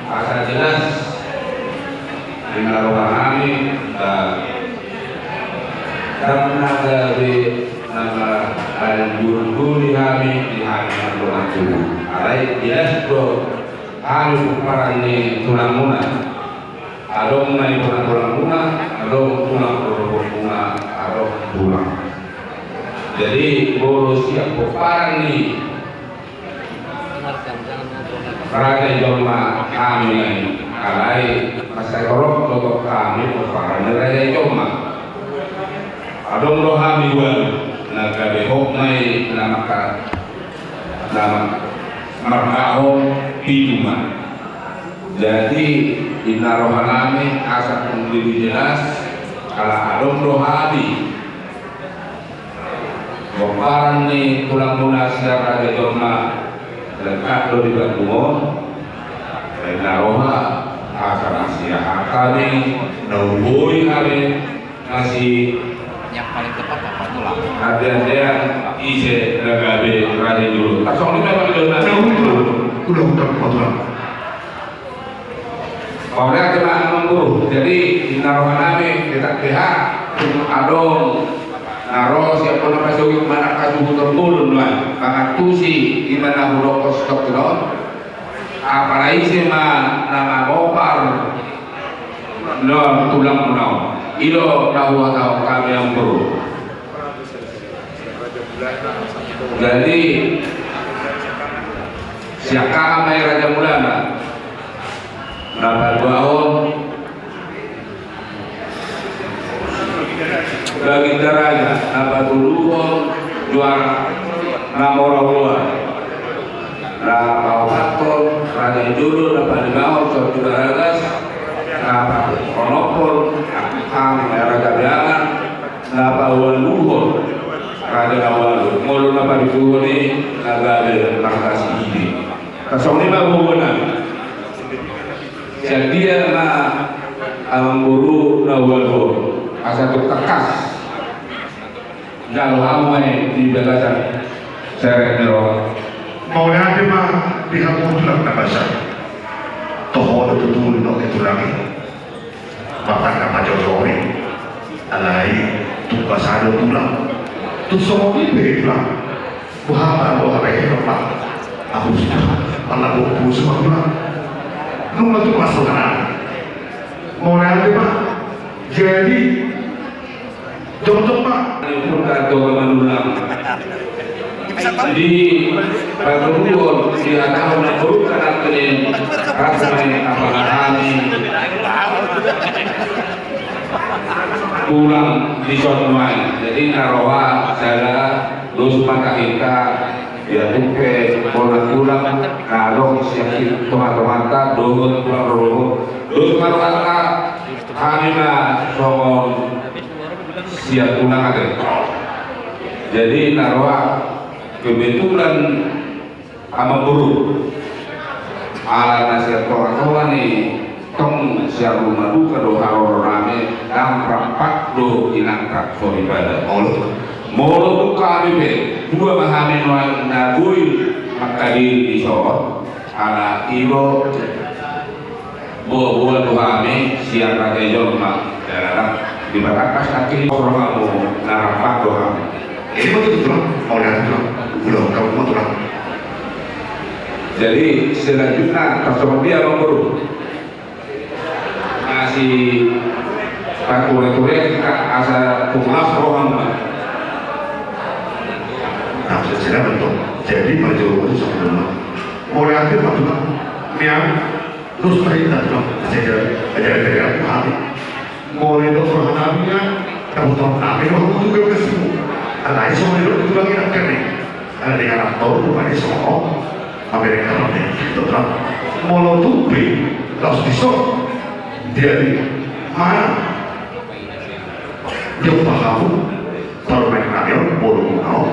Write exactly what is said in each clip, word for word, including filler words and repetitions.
Asa jelas, di na rohanami, eh, dang na gabe na manjurjuri hami di hami na dongan tubu. Alai jelas do hami pomparan ni tulangmuna. Adong na ibana tulangmuna, adong tulang rorobotmuna, adong tulang. Jadi molo sian pomparan ni raja i jolma hami nai, alai mansai holong do hami pomparan ni raja i jolma. Adong do hami ualu na gabe hot nai na maka na marga on pitu ma. Jadi di na rohanami asa tung lebih jelas ala adong do hami pomparan ni tulangmuna sian raja i jolma lekat do di Bandung on. Di na roha asa na siahat hami na huboi hami. Masih. Yang paling tepat apa tulang? Adean-adean ise na gabe raja jolo. Tasong ni memang jolo na. Udah, udah, udah, udah. Pokoknya kena mengguru. Jadi di na rohanami kita pihak adong na ro siapa nama sewik mana kasuhu terpulun lah. Mangantusi di mana hudok kostok non. Apala ise ma na mangopar na tulangmuna on. I do na huhatahon hami amangboru. Jadi sian hami ma i raja mulana na paduahon Baginda raja na patoluhon juara na mora ulaon. Na paopathon raja i jolo, na palimahon Sotu Daragas, na paonomhon hami raja Beangan, na paualuhon raja na ualu. Molo na papituhon i na gabe marga Sihiding. Tasong ni ma bobonan. Sian dia ma amangboru na ualu asa tung tangkas jalo hamu ma i di bagasan serep ni roha. Mauliate ma di hamu tulang na basa. Toho do tutu di noke tulang i. Bapak na pajojori. Alai tung basa do tulang. Tung songon i pe tulang. Boha ma, boha ma, eh, Pak. Aku sudah pala bopus ma. Nunga tu masuk kan. Mau nanti, Pak. Jadi, cocok, Pak. Ini pun kacau sama tulang. Di patoruon di atahon na buruk kanak kenin rasmai apala hami tulang di son nuaeng. Jadi na roha sada dos ma tahinta. Ia tupe bona tulang na adong sian tonga-tonganta dohot tulang rorobot dos ma rohanta. Hami ma songon sian tulang ate. Jadi na roha kebetulan amangboru ala na sian tonga-tonga ni tong sian ruma duka do haroro nami dang rampak do inangka soripada. Molo molo tu hami pe dua ma hami nuaeng na boi mangkadiri di son ala i do. Boa-boa tu hami sian raja i jolma. Dara dang di batangkas nangkin rohamu na rampak do hami. Jadi ma tutu tulang, mauliate tulang. Ulang tahun ma tulang. Jadi selanjutna tarsongon dia amangboru. Masih pature-ture ka asa tung las roham ma. Nah, sudah betul. Jadi parjolo itu sama dengan mauliate ma tulang. Nian Terus tadi tadi bang, saya kira aja dari aku hati. Mulai dok rohanami ya, kamu tahu kami mau juga ke sini. Alai soalnya dok itu lagi nak kami. Ada dengan anak tahu rupanya soal Amerika nanti gitu kan. Molo tupi, laos di sok. Jadi mana? Dia paham. Kalau main radio, bolu mau.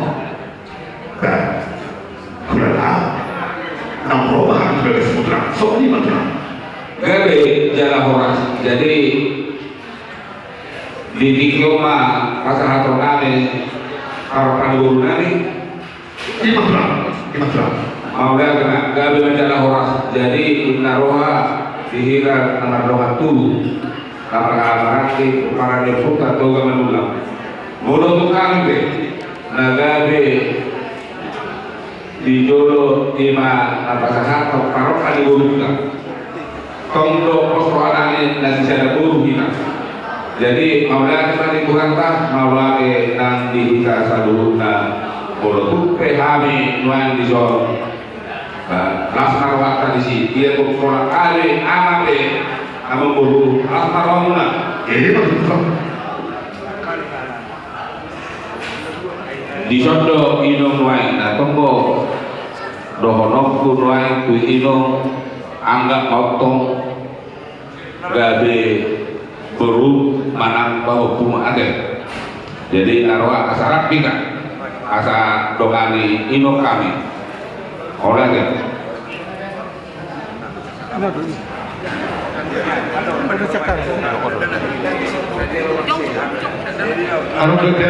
Ba, hulala. Nang roba hami tu bagas putra. Songon i ma tulang. Gabe jala horas. Jadi di tingki on ma pasahaton nami parpanggoru nami. I ma tulang. I ma tulang. Mauliate ma, gabe ma jala horas. Jadi inna roha di hita na mardongan tubu. Apala maranggi parade putar doga manulang. Molo tu hami pe na gabe di jolo i ma na pasahathon parokka ni borungta. Tong do pos rohanami na sisada boru hita. Jadi mauliate ma di Tuhanta, mauliate nang di hita saluhutna. Molo tung pe hami nuaeng di son. Ba, las ma rohanta disi, ia tung pola ale ama pe, amangboru, las ma rohamuna. Jadi ma tutu. Dison do inong nuaeng na tong do dohononku nuaeng tu inong anggap ma tong. Gabe boru manang pahompu ma ate. Jadi na roha asa rap hita asa dongani inong hami. Olo ate. Anu gede,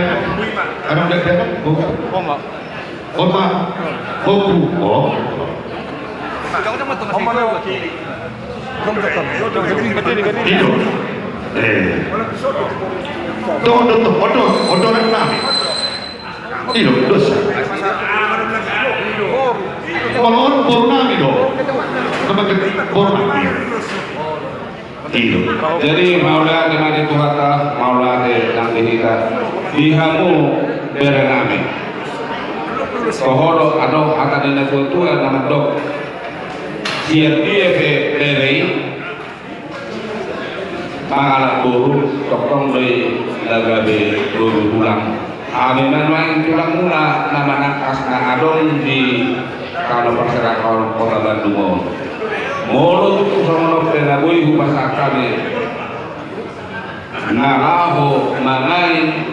anu gede, bu. Oma. Opa, opu, o. Ido. Eh. Tong, tong, tong, odo, odo nang nami. Ido, dos. Molo on boru nami do. Nama boru nami. Ido. Jadi mauliate ma di Tuhanta, mauliate nang di hita, di hamu bere nami. Toho do adong hata ni na tua-tua na mandok. Sian dia pe bere i mangalap boru, tongtong do i na gabe boru tulang. Hami ma nuaeng tulangmuna na manangkas na adong di tano parserahan Kota Bandung on. Molo tung songon on pe na boi hupasahat hami na laho mangae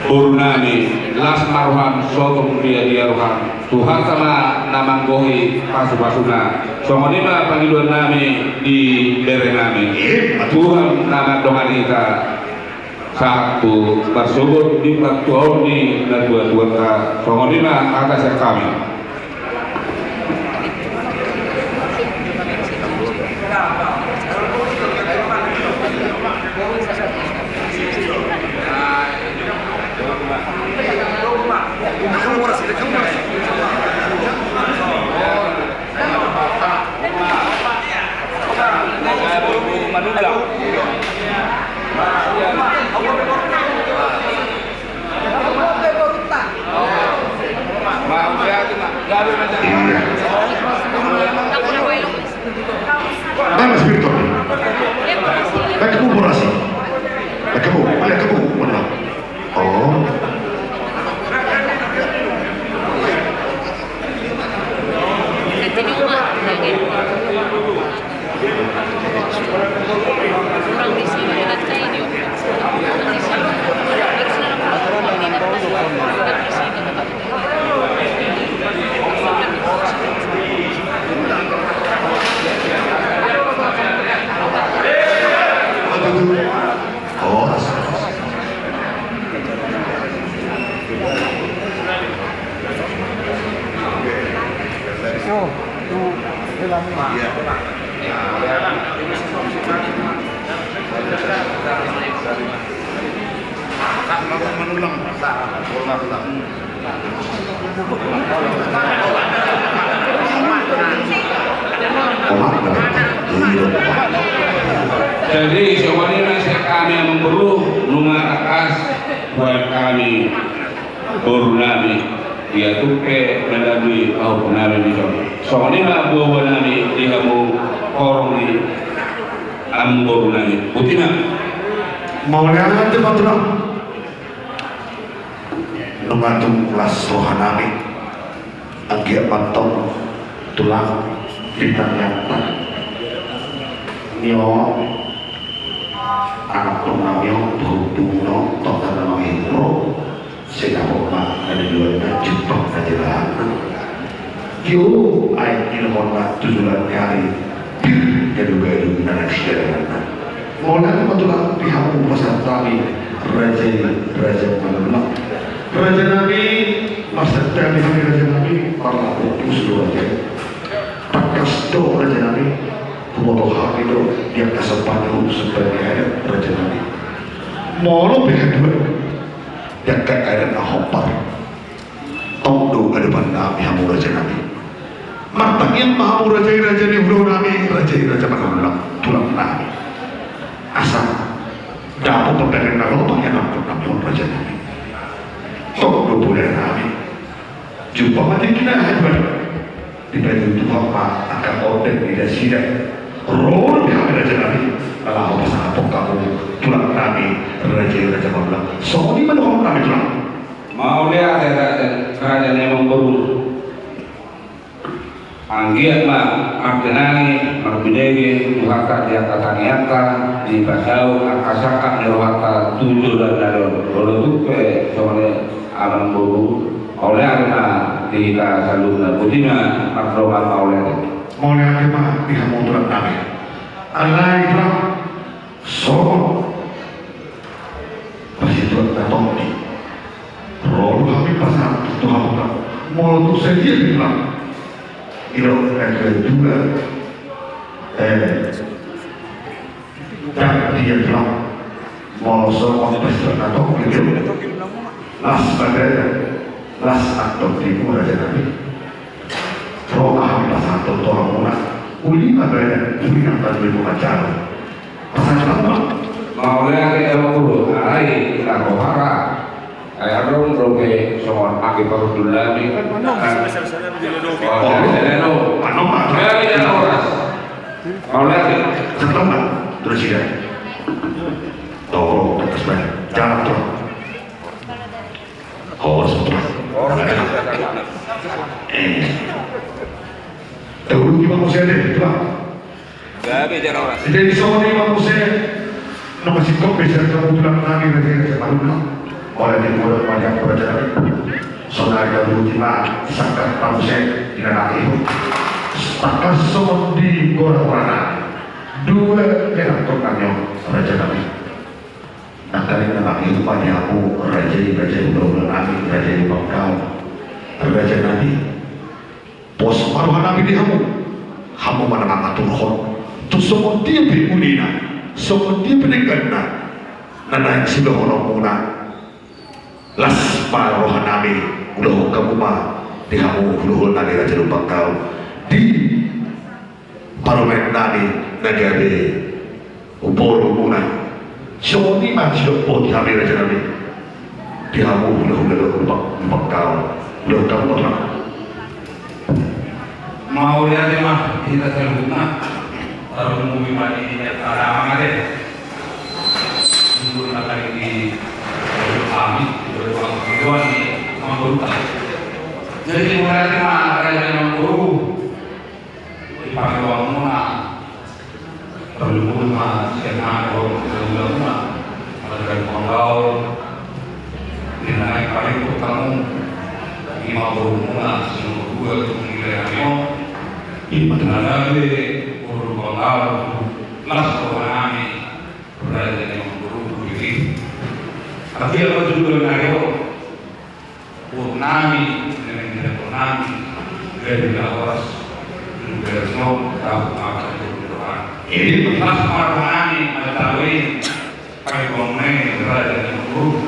boru nami, las ma roham, so tung dia-dia roham. Tuhanta ma na manggohi pasu-pasuna. Songon i ma pangidoan nami di bere nami. Tuhan na mandongani hita. Sahat tu marsogot di patuaon ni na tua-tuanta, songon i ma hata sian hami. Iya. Mana spiritor? Baik, kamu berasi. Baik, kamu, baik, kamu, mana? Oh. Horas. Jadi, songon i ma sian hami, amangboru, nunga tangkas hubaen hami boru nami, ia tung pe na gabe pahompu nami dison. Songon i ma boa-boa nami di hamu horong ni amangboru nami. Botima. Mauliate ma, Tulang. Nunga tung las roha nami. Anggiat ma antong, Tulang, di tangiangta ni on, anakkon nami on, pahompu on, tongka na mangihut ro. Sai dapot ma na niuluanna, jumpang na jalahanna. Tio, aek ni inumonna tu joloan ni ari, pir gadugaduan na naeng sidalananna. Mauliate ma, Tulang, di hamu pasahat hami, raja i, Raja Manullang. Raja nami, marsantabi hami, raja nami, marlaku pus do, raja i. Tangkas do, raja nami, huboto hami do di angka somba ni uhum, somba ni adat, raja nami. Molo pe haduan di angka adat na hombar, tong do adopan nami hamu, raja nami. Martangiang ma hamu, raja i, raja ni hulahula nami, raja i, Raja Manullang, Tulang nami. Asa dapot pambahenan na ro tu anakkon nami on, raja nami. Tong do poda nami. Jumpang ma tingki na haduan. Dipaihut Tuhan ma angka ondeng ni nasida. Ro do di hami, raja nami, na laho pasahathon hamu, Tulang nami, raja i, Raja Manullang. Songon i ma dohonon nami, Tulang. Mauliate, raja, raja ni amangboru. Anggiat ma martinangi, marbinege Tuhanta di angka tangiangta, dipasaut angka sangkap ni rohanta tu joloan na ro on. Molo tung pe songon i, amangboru, mauliate ma di hita saluhutna. Botima, mardongan mauliate. Mauliate ma di hamu, Tulang nami. Alai, Tulang, songon pasituak na tondi, ro do hami pasahat tu hamu, Tulang. Molo tung sadia, Tulang, didok na tua-tua, eh, dang dia, Tulang. Molo songon pasituak na tondi, las ma badan, las antong dimu, raja nami. Ro ma hami pasahathon tu hamuna. Uli ma badan, uli nang tangiangmu manjalo. Pasahat ma. Mauliate, amangboru. Alai, ita roha ra. Ai adong dope songon anggi parhundul nami. Panom. Panom. Panom ma. Mauliate. Pasahat ma tu nasida. Toro, atas bae. Jalan, Tulang. Horas, Tulang. Eh. Tauluki ma muse, Tulang. Gabe jala horas. Jadi songon i ma muse. Nunga singkop be sian hamu, Tulang nami, raja i, Raja Manullang. Molo di molo ma di hamu, raja nami, sonari tauluki ma sangkap ma muse di na mangihut. Tangkas songon di gora-gorana, dua anakkon nami on, raja nami. Nangkaning na mangihut ma di hamu, raja i, raja i, hulahula nami, raja i, Pangkal, raja nami. Pos ma roha nami di hamu. Hamu ma na mangaturhon tu songon dia pe ulina, songon dia pe dengganna na naeng siulahononmuna. Las ma roha nami, ulahon hamu ma di hamu, hulahula nami, raja i, Pangkal, di parumaen nami na gabe borumuna. Songon i ma sidok boti hami, raja nami, di hamu hulahula, hulahula Pangkal, hulahula Pangkal. Mauliate ma di hita saluhutna. Tarlumobi ma di angka damang ate. Molo na tadi di hami, di ruang kehidupan di Amangboruta. Jadi mauliate ma raja ni Amangboru. Di pangidoanmuna. Tarlumobi ma sian hami dohot saluhutna, ala na panggabean, di na naeng paringkot hamu, i ma borumuna si nomor dua tu wilayah nami on, i ma na gabe boru panggabean, las roha nami, raja ni Amangboru i. Atia ma jolo nai on. Boru nami, nang di boru nami, gabe na horas, gabe na horas, gabe na horas. Jadi, pas ma roha nami, mantap i, pakai bawang nai, raja ni boru,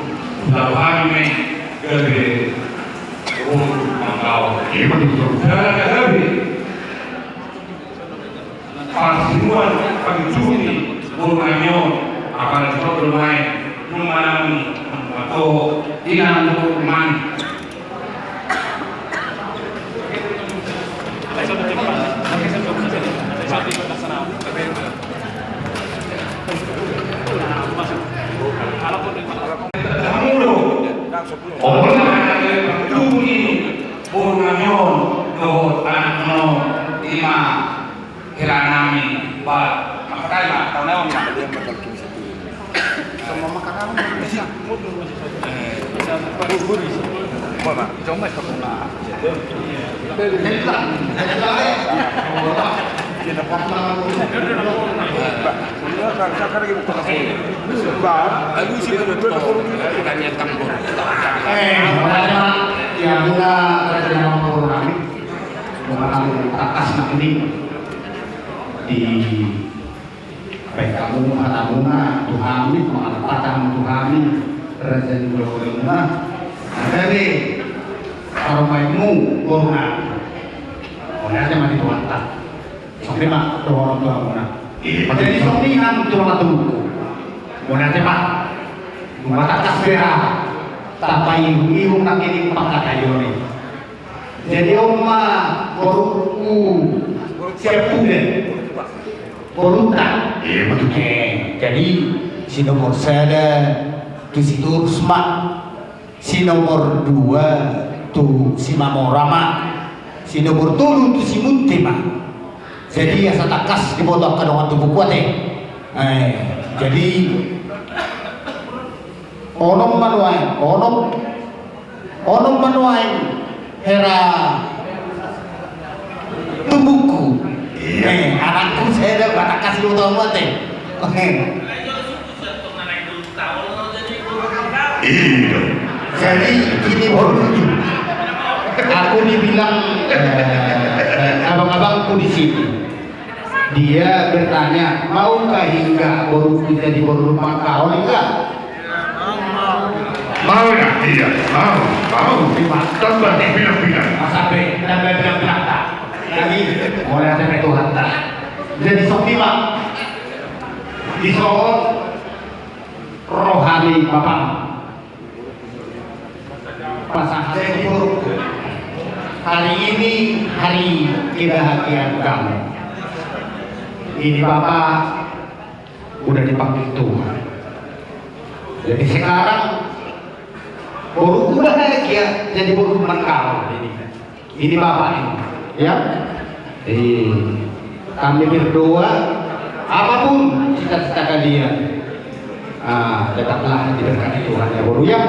lalu hami nai, gabe, boru, mangkau. Jadi, betul. Gabe, gabe. Parsiruan pangujungi boru nami on, apala di soto do mai, nunga manang, nunga toho, inang do mani. Hamu do, ompunami, pangujungi boru nami on, dohot anakna on, ima. Hela nami, ba, makatai ma, tau na on ma. Sama makanan. Eh, makanya, ya, mula kerja sama orang. Mula kami takas nak ini di Baik hamu hatamuna tu hami, mangalap hata hamu tu hami, raja ni boru-borumuna. Gabe parumaenmu boruna. Mauliate ma di Tuhanta. Songon i ma dohonon tu hamuna. Jadi songon i hamu tu hamuna tu. Mauliate ma. Matakas bea. Tapaihut-ihut nangkin pangkataion i. Jadi on ma boruku siap udah. Boruta. Iya, betul. Eh, jadi si nomor sada tu si Turus ma, si nomor dua tu si Mamora ma, si nomor tolu tu si Munte ma. Jadi asa takas diboto angka dongan tubuku ate. Eh, jadi onom ma nuaeng, onom, onom ma nuaeng hera tubuku. Iya. Eh, anakku sada, batak kasih utang mate. Iya. Jadi ini baru lucu. Aku dibilang, eh, eh, abang-abangku di sini. Dia bertanya, "Maukah Hingga boruku jadi boru Lumban Kaol, Hingga?" Mau, ya? Iya, mau, mau. Terima. Tambah bilang-bilang. Masa pe, tambah bilang-bilang, tak? Jadi, mauliate ma Tuhanta. Jadi, songon i ma. Di son roha ni Bapa. Pasangan. Jadi, boru, hari ini hari kebahagiaan kamu. Ini Bapak udah dipanggil Tuhan. Jadi sekarang boruku bahagia jadi boru Lumban Kaol ini. Ini Bapak ini, ya. Eh, kami berdoa, apapun cita-cita kalian, ah, tetaplah diberkati Tuhan, ya, boru, ya.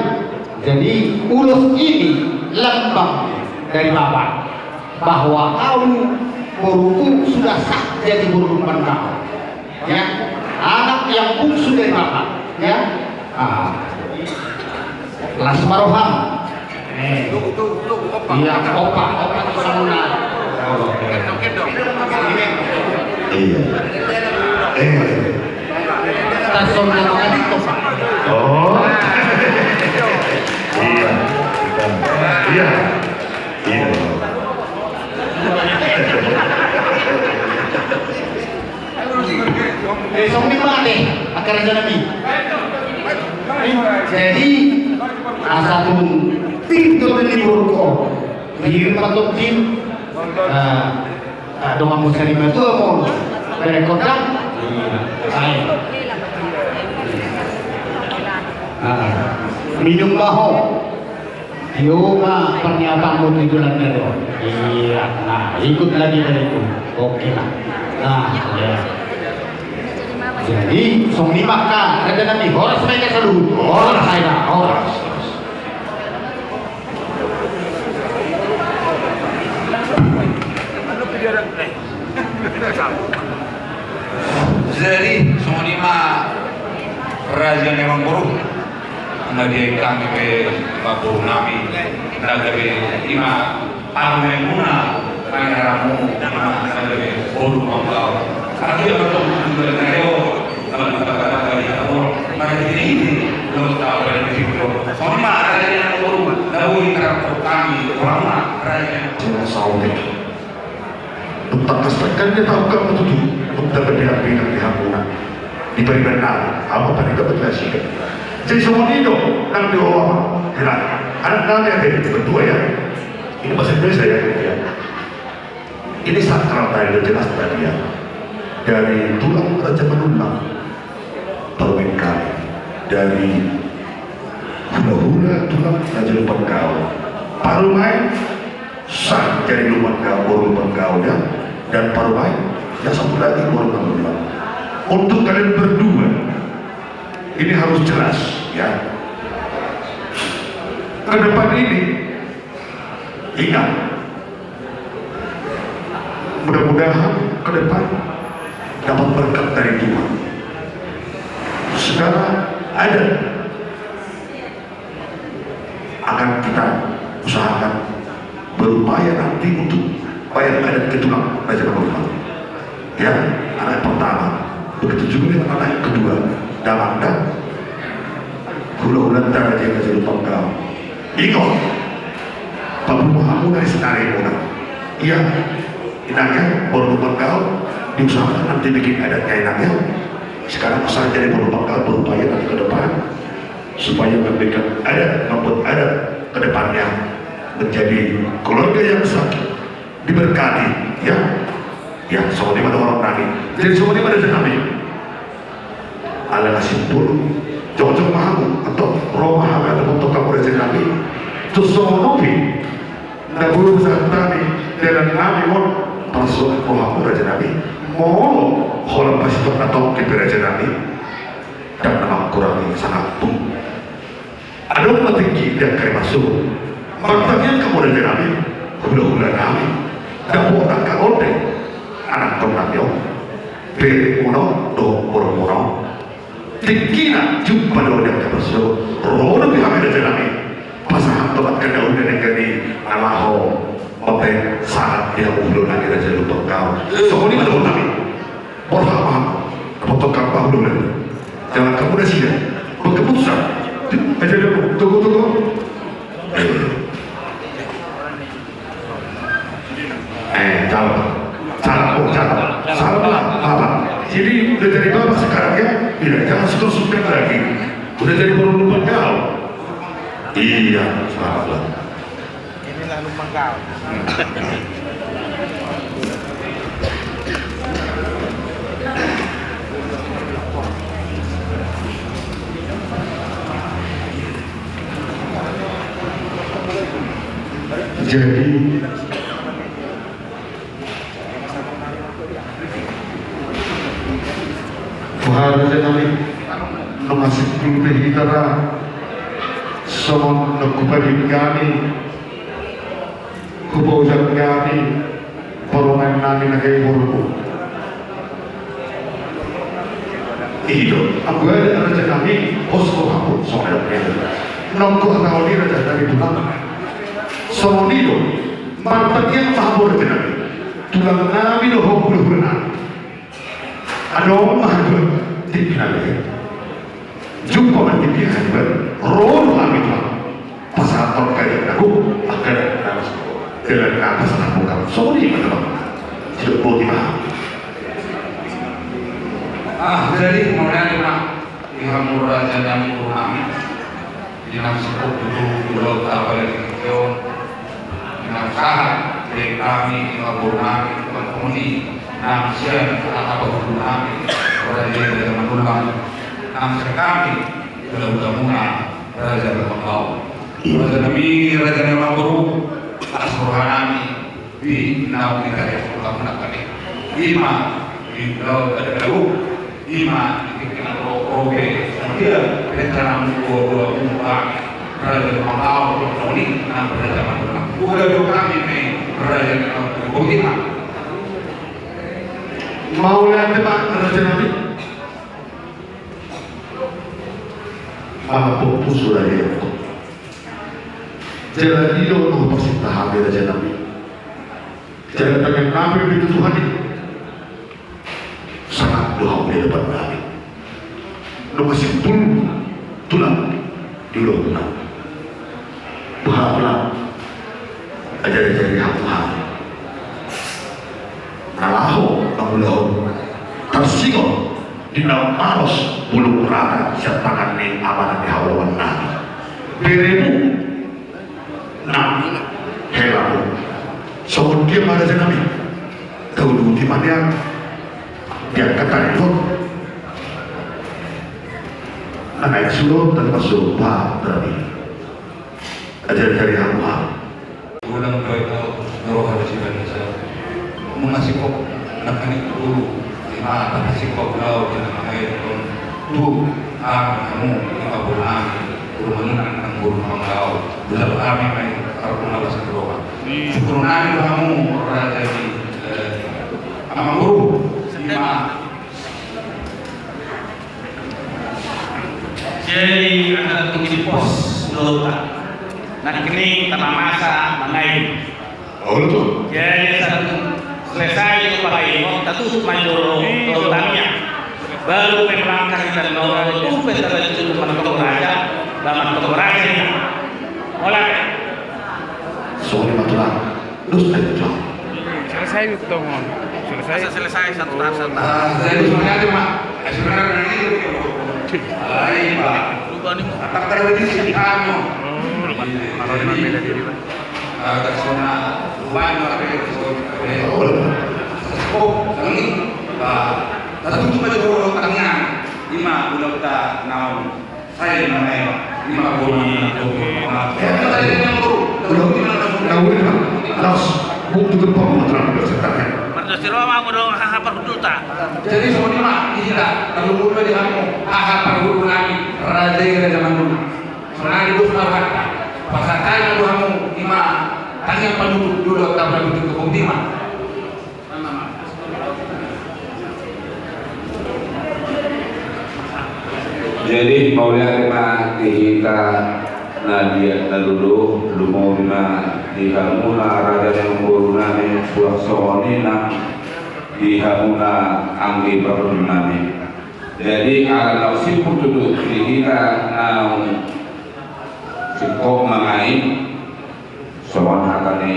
Jadi ulos ini lambang dari Bapak bahwa kau, boruku, sudah sah jadi boru Lumban Kaol. Ya, anak yang bungsu dari Bapak, ya. Ah. Las ma roham. Eh. Iya, opa, opa tu sauna. Iya. Eh. Tas sauna makan itu, Pak. Oh. Iya. Iya. Iya. Eh, songon i ma ate, angka raja nami. Jadi, asa tung pintu ni boruku. Di patut di Ah, ah, donganmu sari matua mo. Berekon da? Iya. Ai. Ah, minum ma ho. Io ma pernyataan mu di bulan Mei. Iya, nah, ikut lagi dari itu. Oke lah. Nah, ya. Jadi, songon i ma angka raja nami, horas ma i angka saluhut. Horas, horas. Jadi, songon i ma raja ni amangboru. Nga di hami pe, amangboru nami, nga gabe i ma parumaenmuna, pangeranmu, nga gabe boru Panggabean. Akhirna tong tujuan ayo, lalu kita kata kali kamu, mari ini, lalu kita apa yang disitu. Songon i ma raja ni amangboru, lalu kita kami, orang raja ni amangboru. Dung tangkas tangkas dia tahu kamu tutu, dung dapat dia bilang di hamuna. Di pariban nami, apa pariban betul sih? Jadi songon i do, nang di bawah, ya, anak nami ada yang berdua ya. Ini bahasa Indonesia ya, ya. Ini sakral tadi, udah jelas tadi ya. Dari tulang Raja Manullang, parumaen nami. Dari hulahula tulang Raja Lumban Gaol. Parumaen, sah jadi Lumban Gaol, boru Lumban Gaol ya. Dan parumaen, yang satu lagi boru Manullang. Untuk kalian berdua, ini harus jelas ya. Ke depan ini, ingat, mudah-mudahan ke depan dapat berkat dari Tuhan. Segala adat akan kita usahakan berupaya nanti untuk bayar adat ke tulang Raja Manullang. Ya, anak pertama. Begitu juga dengan anak yang kedua. Damang da, hulahulanta Raja Lumban Gaol. Ingot, papungu hamu nari sinari muna. Iya, inang ya, boru Lumban Gaol, diusahakan nanti bikin adatnya inang ya. Sekarang usaha jadi boru Lumban Gaol, berupaya nanti ke depan supaya memberikan adat, membuat adat ke depannya menjadi keluarga yang sah diberkati, ya. Ya, songon i ma dohonon nami. Jadi songon i ma dohonon nami. Ala na simpul, jongjongjong ma hamu, atau ro ma hamu, atau potong hamu raja nami. Terus songon i, na bulu besar nami, dalan nami mon, pas ro hamu raja nami. Molo, holan pas itu na tongki pe raja nami. Dan memang kurang sangat pun. Adong ma tingki di angka i marsuhut. Martangiang hamu raja nami, hulahula nami, dapot angka orde, anakkon nami on, beremuna on dohot borumuna on. Tingkina jumpa do di angka i marsuhut. Ro dope hami raja nami pasahat tu angka daun dan angka i na laho mambaen sahat di hamu hulahula nami raja Lumban Gaol. Songon i ma dohonon nami. Borhat ma hamu, potong hamu hulahula. Jangan hamu nasida. Bekebusa. Aja dia, tunggu, tunggu. Eh, salam. Salam, oh, salam. Salam lah, Bapak. Jadi udah jadi Bapak sekarang ya? Tidak, jangan sungkan-sungkan lagi. Udah jadi boru Lumban Gaol. Iya, selamat lah. Inilah Lumban Gaol. Jadi, Tuhan, raja nami, nunga singkul pe hita ra, songon na hupaboa hami, hupaboa hami, parumaen nami na gabe borumu. I do, anggo adat raja nami, pos rohamu, songon i. Nongko hataon i raja nami tulang. Songon i do, martangiang ma hamu raja nami. Tulang nami dohot hulahula nami. Adong ma haduan tingki nami. Jumpa ma tingki haduan, ro do hami tulang. Pasahathon kalian nago, angka na dalan na pasahat bukan. Songon i ma tulang. Sidok boti ma. Ah, jadi mulai ma di hamu raja nami, boru nami. Inang singkop tutu, tutu, apalagi di on. Inang sahat. Di hami, di boru nami, di boru nami, nang sian haha parhundul nami, Raja Manullang, nang sian hami, hulahula muna, Raja Manullang. Raja nami, raja nami, boru, las roha nami, di naung di raja Manullang nangkin. Ima, di laut ada laut. Ima, di tingki na ro-, robe, songon dia rencana dua dua empat, Raja Manullang, Raja Manullang. Udah dua kami nih, Raja Manullang. Bukti, Pak. Mauliate, Pak, Raja nami. Mangapok pusu, Raja. Jala dia mau pasti tahan, Raja nami. Jala tangiang nami di Tuhan ini. Sangat do hamu di hadapan nami. Nunga simpul tulang di ulaonna. Boha tulang, ajari-ajari hamu hami na laho mangulahon tarsingot di na malos bulung rata sian tangan ni amana di haulawan nami. Beremu. Nah, hela. Songon dia ma, Raja nami? Tahu dulu di mana? Dia kata itu. Nah, naik suruh dan masuk, Pak, tadi. Ajari-ajari hamu, Pak. Ulang baik kau, roh harus ibadah. Mengasih kok, nak ini dulu. Ima, mengasih kok, kau, jangan main, kau. Tu, ah, hamu, ima boru nami, boru Manullang, nang boru Manullang. Bisa hami main, kalau pun ada sekelola. Syukur nami hamu, Raja di, eh, amangboru, ima. Jadi, ada tunggu di pos, dulu, Pak. Nangkining tama masa mangai. Olo, tu. Jadi, saat selesai itu, Pak, ini, tatutup ma jolo, jolo tangiang. Baru pe melangkah hita, tutu pe tarlanjut tu martonggo raja, ba martonggo raja hita. Olo. Sorry, Pak Tulang. Terus, Pak Tulang. Selesai itu, Tulang. Selesai. Selesai, satu tahap, satu tahap. Ah, jadi sebenarnya, Pak, sebenarnya ini, Pak. Ayo, Pak. Lupa nih. Tak terlalu di sini, kamu. Oh, lupa. Jadi, agak sona uban, tapi, oh, ini, Pak. Tapi itu pada orang tengah. Ima, udah kita naon. Saya nama, ima, gua, ima, gua. Udah, udah, udah, udah. Las, bukti gempa, gua terang, udah, saya tanya. Mardos di Roma, gua dong, haha, parhundulta. Jadi, semua ini, Pak, ini, Pak. Kalau gua di kamu, haha, parhundul nami, Raja, Raja Manullang. Sonari bos marhata, pasahat nai ma tu hamu, ima, tangiang panutup, dulu, tap, tap, tutup, tutup, ima. Jadi, mauliate ma di hita na di na lulu, lumobi ma di hamuna raja ni boru nami, suang songon i nang di hamuna anggi parhundul nami. Jadi, ala naung simpul tutu di hita naung singkop mangai, songon hata ni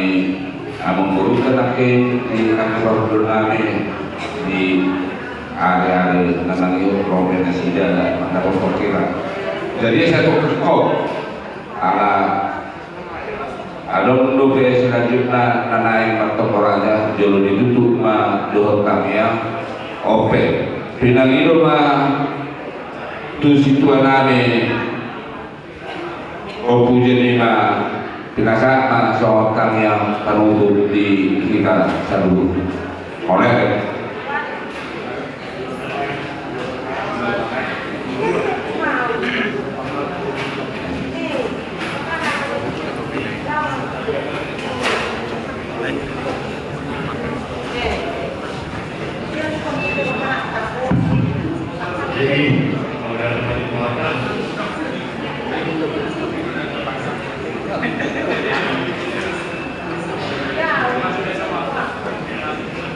amangboru nangkin di anggi parhundul nami di ari-ari na nangihut ro be nasida mandapot parkira. Jadi, asa tu singkop ala Adong dope selanjutna na naeng martonggo raja, jolo ditutup ma dohot tangiang. On pe, pinangido ma tu sintua nami, Ompu Jemima, pinasahat ma songon tangiang panutup di hita saluhut. Olo.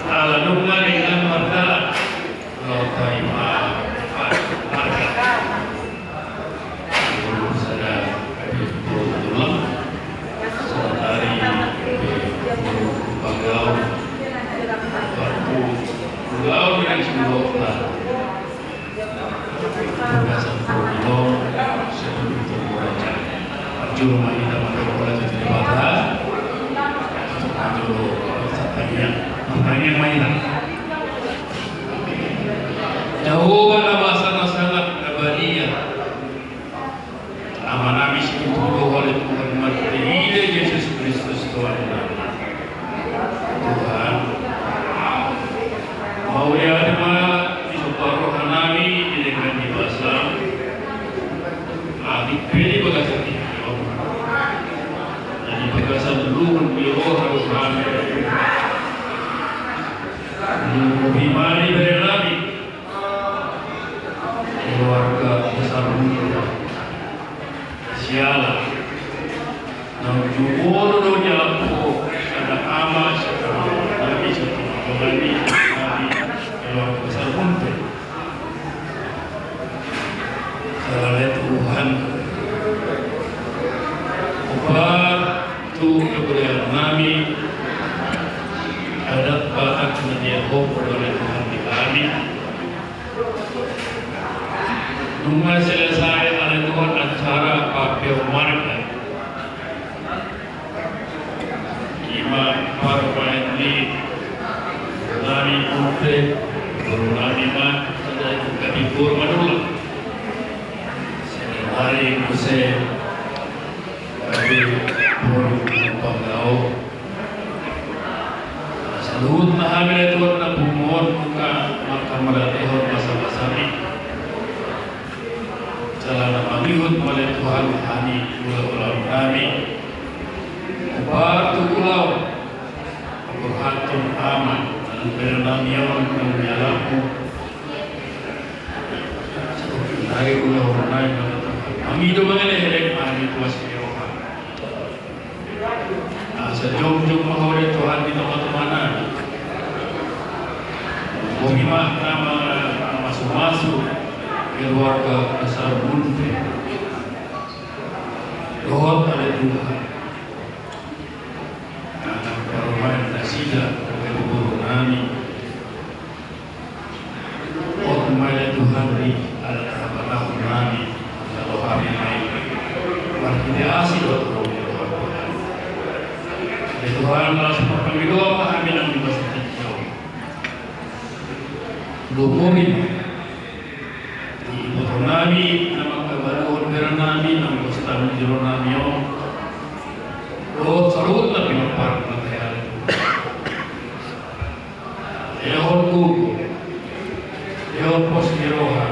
Ala nunga dengan marga, laut taima, marga. Sada, sada tari, pagaul, pagaul dengan sebuah. Jolo ma hita mandok raja di Debata. Jolo Martangiang ma hita. Jahowa na basa na sangap na badia, Amanami situtu, ale Tuhan, marhitehite Jesus Kristus Tuhannami. Tuhan, mauliate ma di somba rohanami di denggan ni basaM, atik pe di bagasan tingki on, na di bagasan lungun ni roha do hami. Lumobi ma di berenami, keluarga besar Munte. Siala naung jumolo do nialap Ho, sada ama, sada nami, sada nami, keluarga besar Munte. Siala, ale Tuhan, opat tu keperluannami, adat bahat na diahophon, ale Tuhan, di hami. Nunga selesai, ale Tuhan, acara pampeopon marga. Ima parumaen ni nami Munte, boru nami ma, sada gabe boru Manullang. Sada ari muse gabe boru Panggabean. Saluhutna hami, ale Tuhan, na pungu on, nunga mangkamargatehon basabasami. Jala na mangihut ma, ale Tuhan, hami ulaonami. Ombar tu ulaon, paborhathon ama, na berenami on, na nialapmu. Saluhut nari ulaonnami, ale Tuhan, mangido mangelekelek ma hami tu asi ni roha. Asa jongjong ma Ho, ale Tuhan, di tongatonganami. Bohi ma na mamasumasu keluarga besar Munte. Dohot, ale Tuhan, anak parumaen nasida, boru nami. Hot ma, ale Tuhan, di adat habatahonnami, jalo hami ma i marhite asi dohot Ho. Ale Tuhan, laos marpangidoan ma hami nang di bagasan tingki on. Lumobi ma di ibotonami na mangkabaluhon berenami, nang bostan jironami on. Dohot saluhutna pinompar na tahe, ale Tuhan. Lehon gogo, lehon pos ni roha,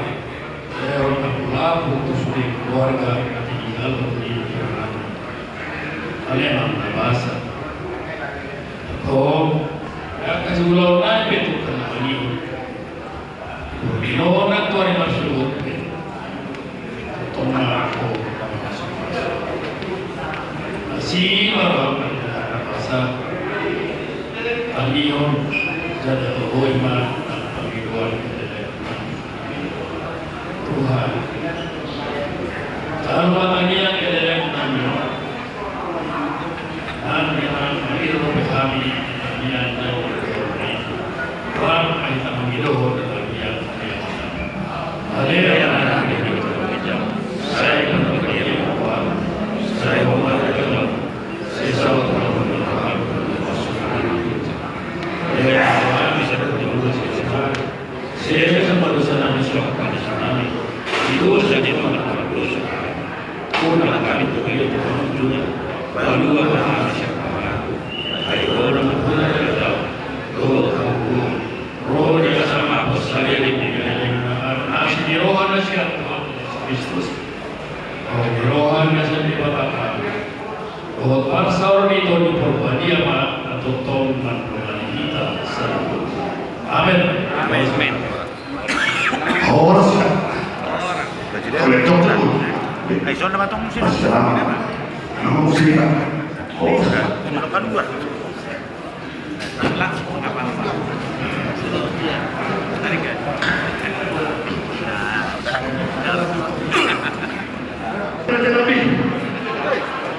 lehon apulapul tu sude keluarga na tinggal di Tuhan. Ale Amang na basa. Tong, angka siulaonnami pe tu hami mangihut. Di na tuari marsogot pe. Tong ma Ho. Asi ma roham, na basa. Tangiang, jala boi ma, pangidoan. Tuhan. Jala tangiang, tangiang. Nang di na mangihut pe hami, tangiang, tangiang. Tuhan, ai tangiang, tangiang. Haleluya. Ro di roha na sian Tuhan Jesus Kristus. Ro di roha na sian Debata Ama. Dohot parsaoran ni Tondi Porbadia ma na tongtong mandongani hita saluhutna. Amen. Amen. Horas. Horas. Horas. Horas. Horas. Horas.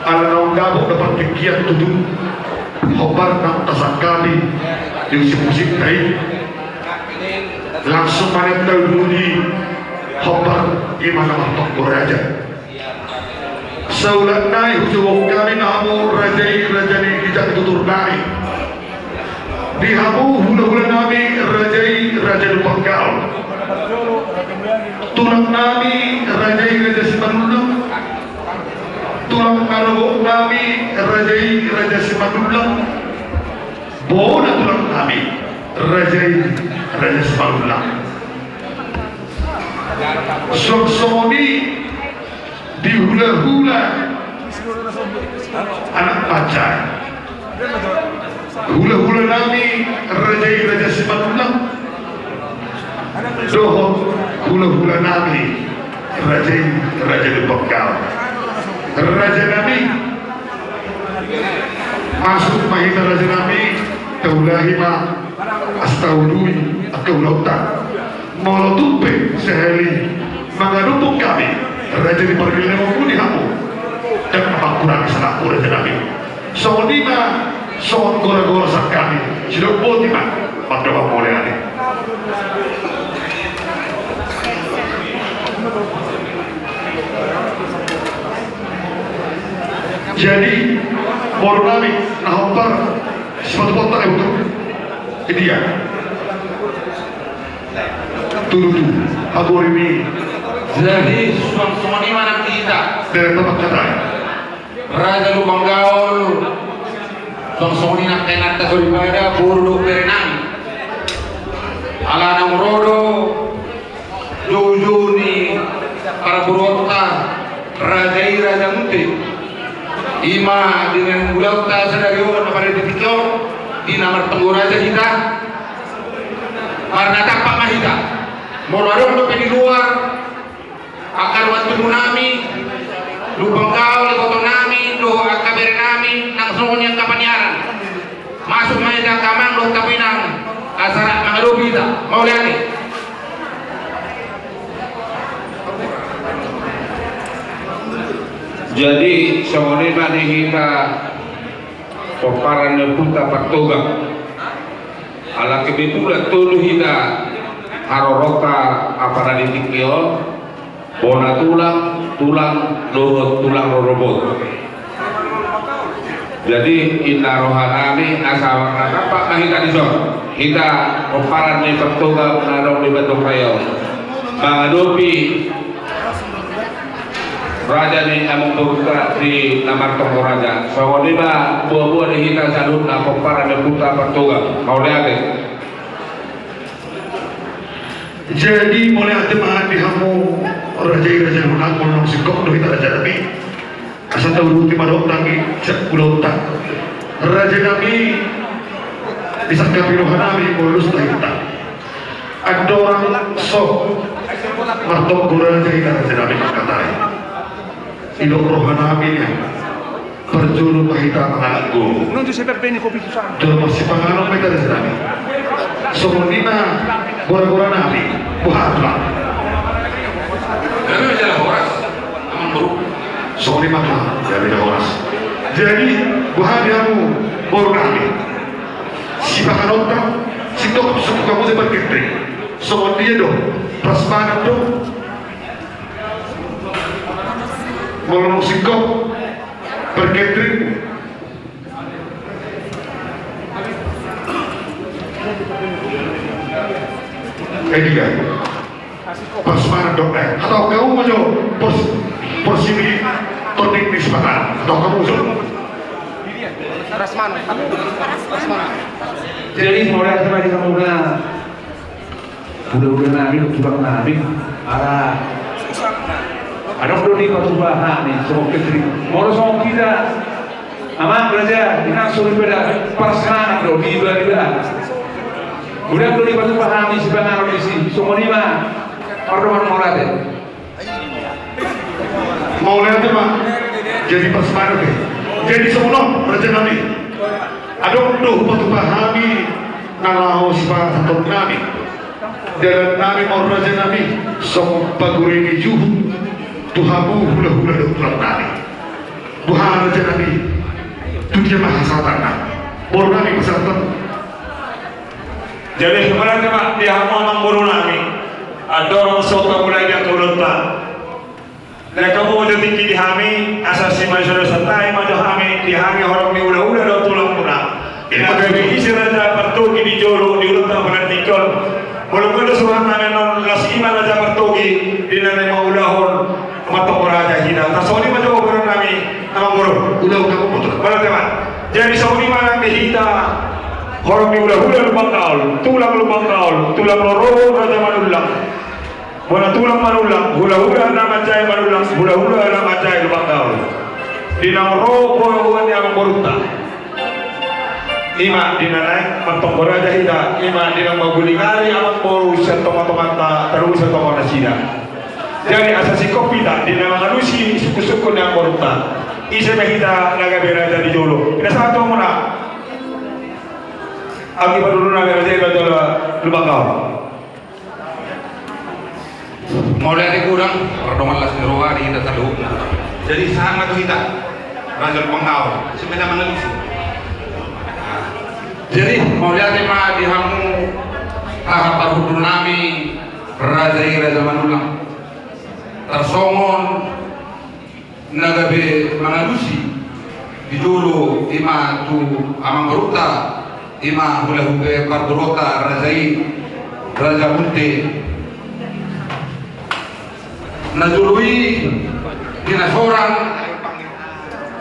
Ala naung dapot do partingkian tutu, hombar naung tasangkapi di musik-musik ta i. Langsung ma nian taulahon hombar, ima na martonggo raja. Saulak nai hujou hami ma hamu raja i, raja ni ginjang tutur nai. Di hamu hulahula nami raja i Raja Lumban Gaol. Tulang nami raja i Raja Simanullang. Tulang na rogot nami raja i Raja Simanullang. Bona tulang nami raja i Raja Simanullang. Suang songon i di hulahula anak panca. Hulahula nami raja i Raja Simanullang. Dohot hulahula nami raja i Raja Lumban Gaol. Raja nami, masuk ma hita raja nami, taulahi ma, asa taului angka ulaonta. Molo tung pe sahali mangadophon hami raja ni pargellengonmuna hamu, ndang mangkurangi salangku raja nami. Songon i ma songon goragora sian hami, sidok boti ma, mandok mauliate. Jadi boru nami na hombar, sipatupatta, eh, betul. Idia. Tudutudu hagorini. Jadi suang songon i ma nang di hita. Deret na mangkatai. Raja Lumban Gaol. Suang songon i nang kainanta soripada, boru dohot bere nami. Ala naung ro do joujou ni parboruonta raja i Raja Munte. I ma di na ulaonta sadari on, na pada di tingki on, di na martonggo raja hita. Marnatampak ma hita. Molo adong dope di luar, angka dongan tubu nami, Lumban Gaol, iboto nami, dohot angka bere nami, nang songon i angka paniaran. Masuk ma hita angka amang dohot angka inang, asa rap mangadopi hita. Mauliate. Jadi songon i ma di hita pomparan ni Ompunta Pantogak. Ala kebetulan tolu hita haroronta apala di tingki on, bona tulang, tulang dohot tulang rorobot. Jadi inna roha nami asa marnatampak ma hita dison, hita pomparan ni Pantogak na adong di Bandung Raya on, mangadopi raja ni amangborunta di na martonggo raja. Songon i ma boaboa di hita saluhutna pomparan ni Ompunta Pantogak. Mauliate. Jadi mauliate ma di hamu raja i Raja Lumban Gaol, molo naung singkop do hita raja nami, asa tauduti ma dohot nami sian ulaonta. Raja nami, disangkapi roha nami molo dos tahinta. Andorang so martonggo raja hita raja nami mangkatai, didok roha nami nian, parjolo ma hita mangalanggo. Jolo marsipanganon ma hita raja nami. Songon i ma goragora nami. Boha tulang? Songon i ma tulang, jala horas. Jadi boha di hamu boru nami? Sipanganonta, singkop, singkop hamu sian parkentring. Songon dia do? Prasmanan do? Molo naung singkop parkentring. Eh, dia. Prasmanan do, eh. Atau hamu ma jo pos, porsi ni tonding ni sipanganon. Atau hamu jo. Prasmanan. Prasmanan. Jadi mauliate ma di hamuna hulahula nami dohot tulang nami. Ala adong do dipatupa hami songon kentring. Molo songon hita amang raja, inang soripada, prasmanan do di iba-iba. Godang do dipatupa hami sipanganon disi. Songon i ma, pardongan mauliate. Mauliate ma. Jadi prasmanan do. Jadi songon on raja nami, adong do hupatupa hami na laho sipasahaton nami. Dalan nami ma on raja nami, songon pagori ni juhut tu hamu hulahula dohot tulang nami. Boha raja nami? Tu dia ma hasahatanna? Boru nami pasahathon. Jadi mauliate ma di hamu amangboru nami, andorang so tamulai di angka ulaonta, lean hamu ma jo tingki di hami, asa simanjujung santabi ma jo hami di hami horong ni hulahula dohot tulang muna. Inna gabe isi raja partubu Jolo di ulaon ta panan tingkol. Molo gonda surat nami non las ima na jabar togi di na naeng mangulahon mantong raja hita. Tarsongon i ma jo boru nami amang boru. Udah, udah, udah. Mana teman? Jadi songon i ma nang di hita. Horong ni hulahula Lumban Gaol, tulang Lumban Gaol, tulang rorobot Raja Manullang. Bona tulang Manullang, hulahula na manjae Manullang, hulahula na manjae Lumban Gaol. Di na ro boru ni amang borunta. Ima di na naeng mantong raja hita, ima di na mangulingari amang boru sian tonga-tonganta, tarlumobi sian tonga nasida. Jadi asa singkop hita di na mangalusi sungkun-sungkun ni amang borunta. Ise ma hita na gabe raja di jolo. Pinasahat tu hamuna. Anggi parhundul nami raja i, raja Lumban Gaol. Mauliate godang, pardongan las ni roha di hita saluhutna. Jadi sahat ma tu hita, raja Lumban Gaol, ise ma na mangalusi. Jadi mauliate ma di hamu, haha parhundul nami, raja i raja Manullang. Tarsongon na gabe mangalusi di jolo ima tu amang borunta, ima hulahula parboruonta raja i, raja Munte. Na jolo i di na sorang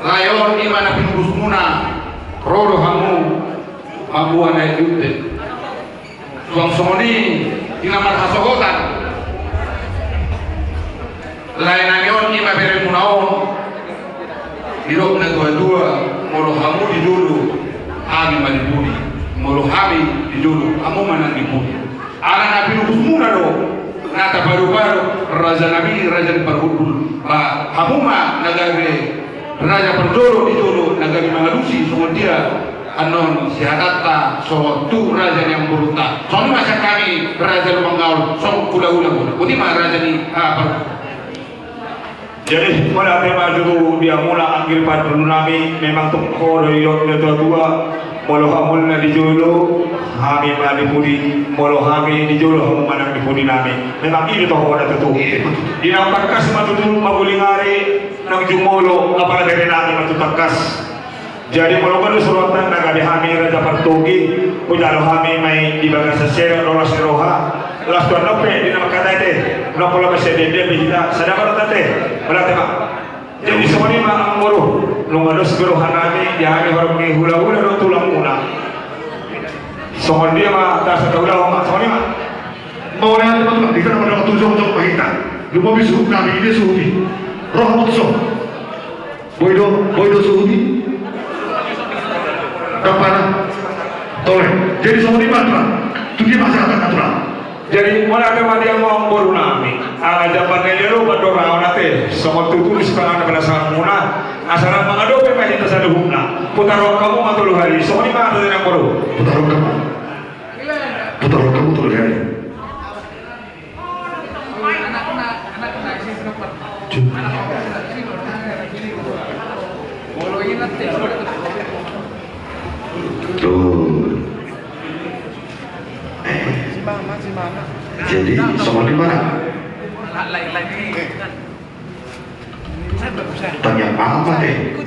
lae on ima na pinungkusmuna, ro do hamu mamboan aek di unte. Suang songon i di na marhasohotan lae nami on ima beremuna on. Didok na tua-tua, molo hamu di jolo, hami ma di pudi. Molo hami di jolo, hamu ma nang di pudi. Ala na pinungkusmuna do na tapado-pado raja nami, raja ni parhundul. Ba hamu ma na gabe raja parjolo di jolo, na gabe mangalusi songon dia annon sihatanta songon tu raja ni amang borunta. Songon i ma sian hami raja Lumban Gaol, songon hulahula muna. Boti ma raja ni, ah, par- Jadi mauliate ma tutu di hamuna anggi parhundul nami, memang tung ho do didok na tua-tua, molo hamu na di jolo, hami ma di pudi, molo hami di jolo, hamu ma nang di pudi nami. Memang i do tohona tutu. Di na tangkas ma tutu mangulingari nang jumolo, apala bere nami ma tutu tangkas. Jadi molo gonda suruanta na gabe hami raja partogi, hujalo hami ma i di bagasan sere dohot las ni roha. Las tu annon pe di na mangkatai ate. Nang pola masian dia pe hita sada ma rata ate. Mauliate ma. Jadi songon i ma amang boru, nunga dos be roha nami di hami horong ni hulahula dohot tulang muna. Songon dia ma tasa taulahon ma, songon i ma. Mauliate ma tulang, di hita na mandok tu jongjong ma hita. Lumobi suhut nami, ide suhut i. Roha mutso. Boi do, boi do suhut i. Dampana. Tole. Jadi songon i ma tulang. Tu dia ma sahat na tulang. Jadi mauliate ma di hamu amang boru nami. Ala jambar na i do pandok raon ate. Songon tutu di sipanganon panasaran muna. Asa na mangadopi ma hita saluhutna. Putar roha hamu ma tolu hali. Songon i ma hata ni amang boru. Putar roha hamu. Putar roha hamu tolu hali. Tuh. Eh. Jadi songon i ma. Tangiang mangan ma ate.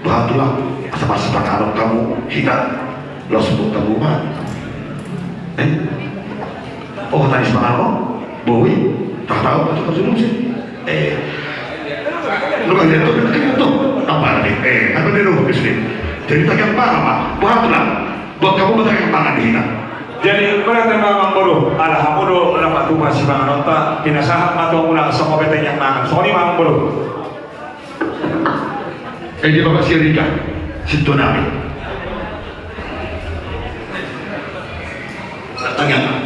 Bah tulang, asa marsipanganon hamu, hita. Laos buat hamu ma. Eh? Oh, tadi sipanganon? Boi? Tak tahu, tak tahu sudah sih. Eh. Lu kan dia tuh, dia tuh. Apa nih? Eh, apa dia tuh? Jadi tangiang mangan ma. Bah tulang. Buat hamu ma tangiang mangan di hita. Jadi mauliate ma amang boru, ala hamu do na patupa sipanganonta, pinasahat ma tu hamuna songon i tangiang mangan. Songon i ma amang boru. Eh, dia bapak si Rika, sintua nami. Tangiang.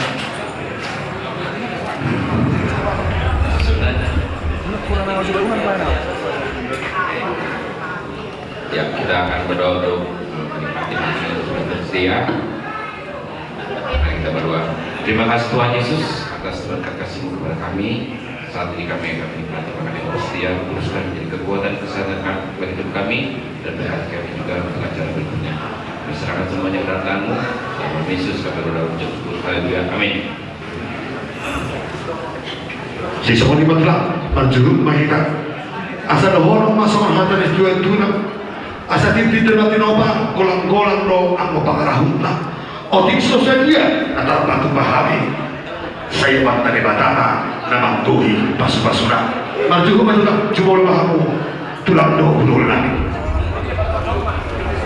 Ya, kita akan berdoa untuk menikmati makanan yang sudah tersedia. Mari kita berdoa. Terima kasih Tuhan Yesus atas berkat kasih-Mu kepada kami. Saat ini kami akan menikmati makanan yang tersedia, kuduskan menjadi kekuatan kesehatan kami, bagi hidup kami, dan berkati kami juga untuk acara berikutnya. Kami serahkan semuanya ke dalam tangan-Mu. Dalam nama Yesus kami berdoa mengucap syukur. Haleluya. Amin. Songon i ma tulang, marjuruk ma hita. Asa dohonon ma songon hata ni situa-tua. Asa tintin do na tinopa, golang-golang do anggo pangarahutna. Otik so sadia na tarpatupa hami, sai Amanta Debata ma na manggohi pasupasuna. Marjuhut ma tulang, jumolo ma hamu tulang dohot hulhul nami.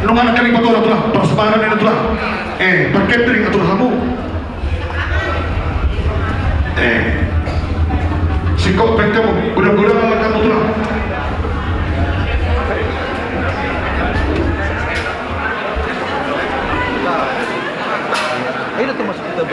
Nunga nangkin patora tulang, parsembahan ni tulang. Eh, parkatering atur hamu. Eh. Singkop pek hamu, godang-godang ma hamu tulang. Ayo tuh masuk kita.